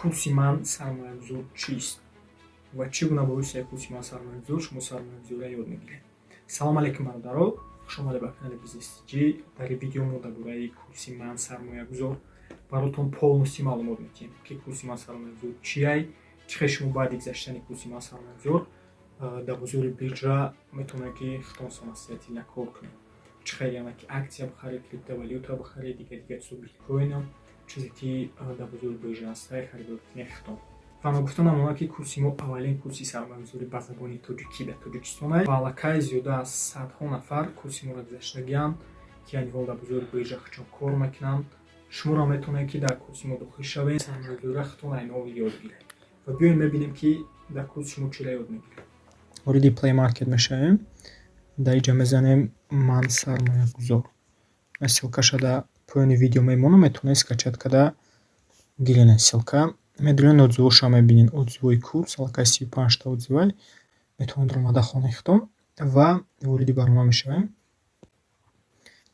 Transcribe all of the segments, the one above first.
Курси «Ман сармоягузор» чист ва чӣ гуна бо воситаи курси «Ман сармоягузор» шумо сармоягузориро ёд мегиред? Салом алейкум, бародаро, хуш омадед ба канали Бизнес Тиҷӣ. Дар ин видео мо дар бораи курси «Ман сармоягузор» баротон полностью маълумот медиҳем, ки курси «Ман сармоягузор» чиай, чӣ хел шумо баъди гузаштани курси «Ман сармоягузор» дар бозори биржа метавонед, ки худтон самостоятельно кор кунед, чӣ хел, яъне ки акция бихаред, криптовалюта бихаред, дигар дигар чизо, биткоина, чизе ки дар бозори биржа ҳастай, харидорӣ кунед худтон. Ва ногуфта намонад, ки курси мо аввалин курси сармоягузорӣ ба забони тоҷикӣ дар Тоҷикистон аст ва аллакай зиёда аз садҳо нафар курси моро гузаштагианд, ки айни ҳол дар бозори биржа худшон кор мекунанд. Шуморо метавонед, ки дар курси мо дохил шавед, сармоягузориро худтон айни ҳол ёд гиред. Ва биёед, мебинем, ки дар курс шумо чиро ёд мегиред. Вориди Play Market мешавем, дар инҷа мезанем «Ман сармоягузор». Ссылкаша дар поёни видео мемонам, метавонед скачать карда гиред ссылка. Медонед, отзывоша мебинед, отзывои курс аллакай 35та отзывай, метавонед омада хонед худтон. Ва вориди барнома мешавем.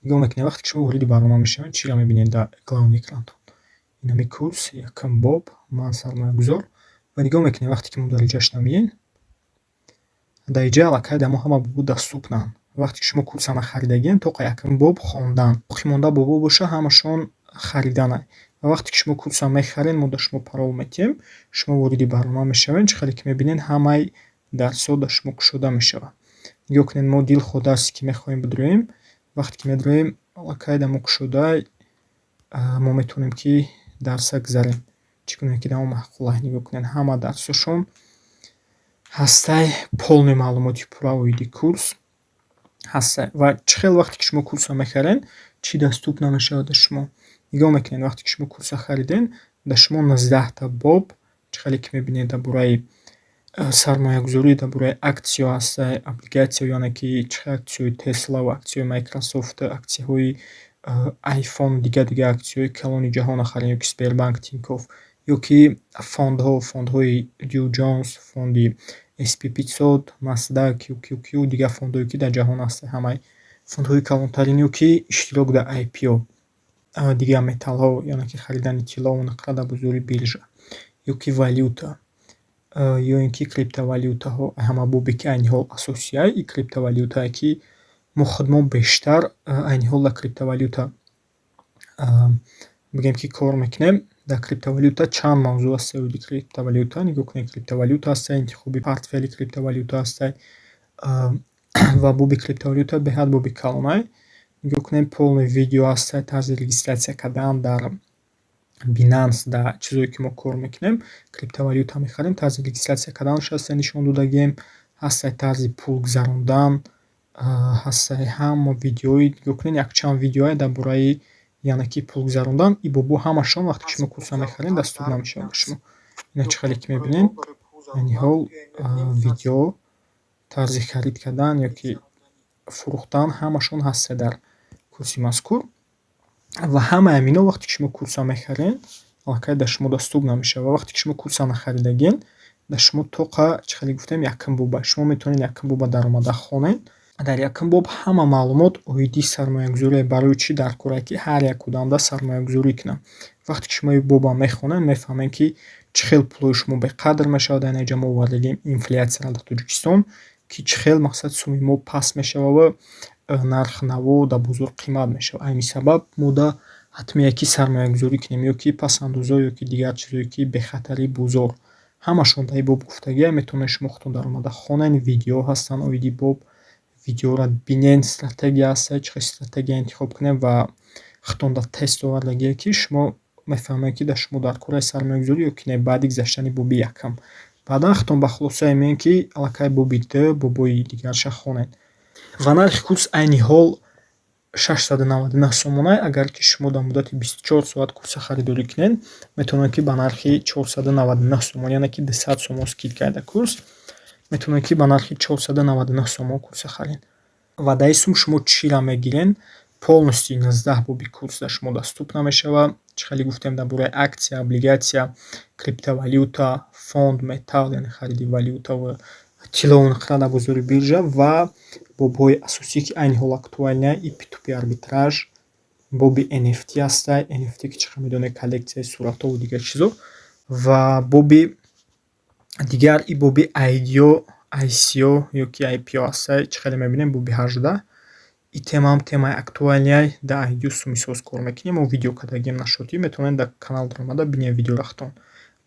Нигоҳ мекунед, вақте ки шумо вориди барнома мешавед, чиро мебинед дар главный экранатон? Инами курс, якум боб «Ман сармоягузор». Ва нигоҳ мекунед, вақте ки мо дар инҷаш намеем, дар инҷа аллакай дар мо ҳама бобҳо доступнанд. Вақте ки шумо курсро нахаридагиен, тоқа якум боб хондан. Боқимонда бобҳо боша, ҳамашон хариданай. Ва вақте ки шумо курсро мехаред, мо дар шумо парол медиҳем, шумо вориди барнома мешавед, чӣ хеле ки мебинед, ҳамаи дарсҳо дар шумо кушода мешавад. Нигоҳ кунед, мо дилхоҳ дарсе ки мехоҳем бидроем, вақте ки медроем, аллакай дар мо кушода, мо метавонем, ки дарса гузарем. Чӣ гуна ки дар мо маъқул. Нигоҳ кунед, ҳама дарсҳошон ҳастай, полный маълумоти пурра оиди курс ҳастай. Ва чӣ хел вақте ки шумо курсро мехаред, чӣ доступ намешавад дар шумо? Нигоҳ мекунед, вақте ки шумо курсро харидед, дар шумо 19та боб, чӣ хеле ки мебинед, дар бораи сармоягузорӣ, дар бораи аксияҳо ҳастай, облигатсия, яъне ки чӣ аксияҳои Тесла ва аксияҳои Майкрософт, аксияҳои Айфон, дигар дигар аксияҳои калони ҷаҳонро харем, ё ки Сбербанк, Тинькофф, ё ки фондҳо, фондҳои Dow Jones, фонди S&P 500, Nasdaq, QQQ, дигар фондҳое, ки дар ҷаҳон ҳастанд, ҳамаи фондҳои калонтарин, ё ки иштирок дар IPO, дигар металлҳо, яъне ки харидани тиллову нуқра дар бозори биржа, ё ки валюта, ё ин ки криптовалютаҳо. Ҳама бобе, ки айни ҳол асосия, и криптовалютае, ки мо худмон бештар айни ҳол дар криптовалюта, бигӯем, ки кор мекунем. Дар криптовалюта чанд мавзӯъ аст оиди криптовалюта. Нигоҳ кунед, криптовалюта ҳастай, интихоби портфели криптовалюта ҳастай ва боби криптовалюта беҳад боби калонай. Нигоҳ кунед, полный видео ҳастай, тарзи регистрация кардан дар Binance, дар чизое ки мо кор мекунем, криптовалюта мехарем, тарзи регистрация карданаш ҳастай, нишон додагием, ҳастай тарзи пул гузарондан, ҳастай ҳама видеои. Нигоҳ кунед, якчанд видеое дар бораи, яъне ки пул гузарондан. И бобҳо ҳамашон, вақте ки шумо курсро мехаред, доступ намешавад ба шумо. Ина, чӣ хеле ки мебинед, айни ҳол видео тарзи харид кардан ё ки фурӯхтан, ҳамашон ҳастанд дар курси мазкур. Ва ҳамаи ҳамино, вақте ки шумо курсро мехаред, аллакай дар шумо доступ намешавад. Ва вақте ки шумо курсро нахаридагиен, дар шумо тоқа, чӣ хеле гуфтем, якум боба. Шумо метавонед якум боба даромада хонед. Дар якум боб ҳама маълумот оиди сармоягузорие, барои чӣ дар кор, ки ҳар як одамда сармоягузорӣ кунад. Вақте ки шумо ин боба мехонед, мефаҳмед, ки чӣ хел пулҳои шумо беқадр мешавад. Дар инҷа мо овардагием инфляцияро дар Тоҷикистон, ки чӣ хел, мақсад, суми мо паст мешавад ва нархи наво дар бозор қимат мешавад. Айни сабаб мо да ҳатмие, ки сармоягузорӣ кунем, ё ки пасандозҳо, ё ки дигар чизое, ки бехатарии бозор. Ҳамашон дар ин боб гуфтагиам, метавонед шумо худтон даромада хонед, видеоҳо ҳастанд оиди боб, видеоро бинед, стратегия ҳаста, чӣ хел стратегия интихоб кунем, ва худтон дар тест овардагие, ки шумо мефаҳмед, ки дар шумо дар кораи сармоягузорӣ ё ки не, баъди гузаштани боби якум. Баъдан худтон ба хулосае меоед, ки аллакай боби ду, бобҳои дигарша хонед. Ва нархи курс айни ҳол 699 сомона. Агар ки шумо дар муддати 24 соат курса харидорӣ кунед, метавонед, ки ба нархи 499 сомон, яъне ки 200 сомон скидка дар курс, метавонед, ки ба нархи 499 сомон курса харед. Ва дар ин сум шумо чиро мегиред? Полностью 19 боби курс дар шумо доступ намешавад. Чӣ хеле гуфтем, дар бораи акция, облигатсия, криптовалюта, фонд, металл, яъне хариди валюта ва тиллову нуқра дар бозори биржа, ва бобҳои асосие, ки айни ҳол актуальный, и P2P арбитраж, боби NFT ҳастай. NFT, ки чӣ қадр медонед, коллексияи суратҳову дигар чизо. Ва боби дигар и боби IDO, ICO ё ки IPO ҳастай, чӣ хеле мебинем, боби 18. И темаам темаи актуальный. Дар IDO сумисоз кор мекунем. Мо видео кардагием нашудӣ, метавонед дар канал даромада бинед видеорахтон.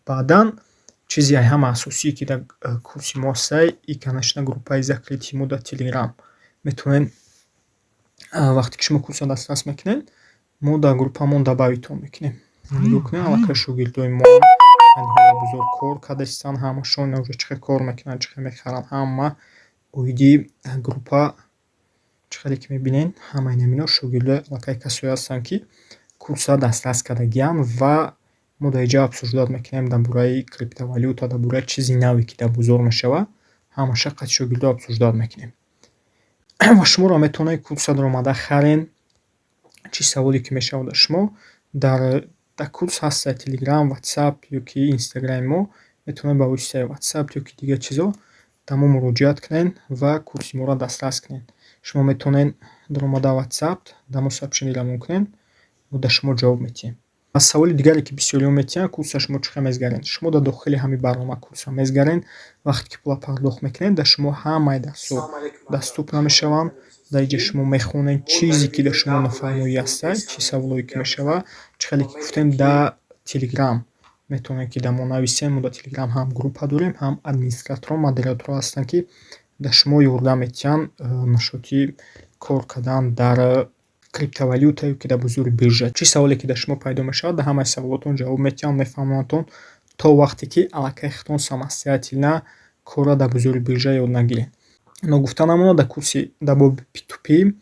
Баъдан чизи ҳама асосие, ки дар курси мо ҳастай, и, конечно, группаи закрытый мо дар Телеграм. Метавонед, вақте ки шумо курсро дастрас мекунед, мо дар группамон добавить-тон мекунем. Нигоҳ кунед, аллакай шогирдои мо бузург кор кардастанд, ҳамашон уже чӣ хел кор мекунанд, чӣ хел мехаранд, ҳама оиди группа. Чӣ хеле ки мебинед, ҳамаи намино шогирдои аллакай касое ҳастанд, ки курсро дастрас кардагианд, ва мо дар инҷа обсуждать мекунем дар бораи криптовалюта, дар бораи чизи наве, ки дар бозор мешавад, ҳамаша қати шогирдо обсуждать мекунем. Ва шуморо метавонед курсро даромада харен. Чӣ саволе ки мешавад дар шумо, дар курс ҳаста Телеграм, Ватсап ё ки Инстаграми мо, метавонед ба воситаи Ватсап ё ки дигар чизо ба мо муроҷиат кунед ва курси моро дастрас кунед. Шумо метавонед даромада Ватсап дар мо сообщение равон кунед, мо дар шумо ҷавоб медиҳем. Ва саволи дигаре, ки бисёриҳо метиҳанд: курсро шумо чӣ хел мезгаред? Шумо дар дохили ҳамин барнома курсро мезгаред. Вақте ки пула пардохт мекунед, дар шумо ҳамаи дарсҳо доступна мешаванд. Дар инҷа шумо мехонед, чизе ки дар шумо нофаҳмоӣ ҳастад, чӣ саволое ки мешавад. Чӣ хеле ки гуфтем, дар Телеграм метавонед, ки дар мо нависед. Мо дар Телеграм ҳам группа дорем, ҳам администраторо, модераторо ҳастанд, ки дар шумо ёрдам медиҳанд нашоти кор кардан дар криптовалюта ё ки дар бозори биржа. Чӣ саволе ки дар шумо пайдо мешавад, дар ҳамаи саволотон ҷавоб медиҳанд, мефаҳмонандтон, то вақте ки аллакай худтон самостоятельно корро дар бозори биржа ёд нагиред. Ногуфта намонад, дар курси дар боби P2P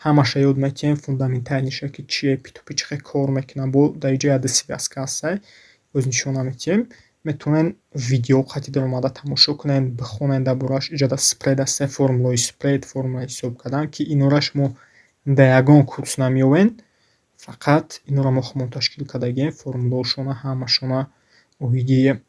ҳамаша ёд метиҳем, фундаментальный ша, ки чие P2P, чӣ хел кор мекунад. Бо дар инҷа яде связка ҳастай, боз нишона метиҳем. Метавонед видео қати даромада тамошо кунед, бихонед дар борааш. Иҷода спред ҳастай, формулаи спред, формулаи ҳисоб кардан, ки инора шумо дар ягон курс намеёбед. Фақат инора мо худмон ташкил кардагием, формулаҳошона ҳамашона, оиди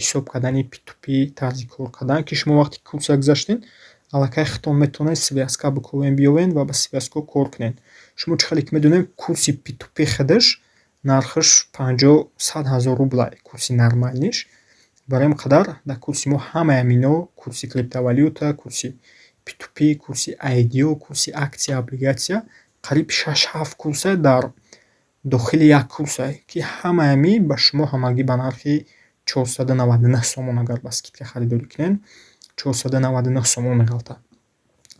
ҳисоб кардани P2P, тарзи кор кардан, ки шумо вақте курсро гузаштед, аллакай худтон метавонед связка бикунед, биёвед ва ба связка кор кунед. Шумо чӣ хеле ки медонед, курси P2P худаш нархаш 50-100 ҳазор рубла, курси нормальный ш. Барои ҳамин қадар дар курси мо ҳамаи ҳамино: курси криптовалюта, курси P2P, курси IDO, курси акция, облигация, қариб шаш-ҳафт курсе дар дохили як курсе, ки ҳамаи ҳамин ба шумо ҳамагӣ ба нархи 499 сомон, агар ба скидка харидорӣ кунед, 499 сомон меғалтад.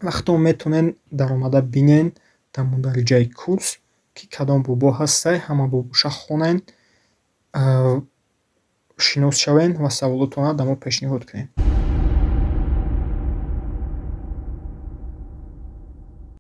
Вақтон метавонед даромада бинед дар мундариҷаи курс, ки кадом бобо ҳастай, ҳама бобоша хонед, шинос шавед ва саволотонро дар мо пешниҳод кунед.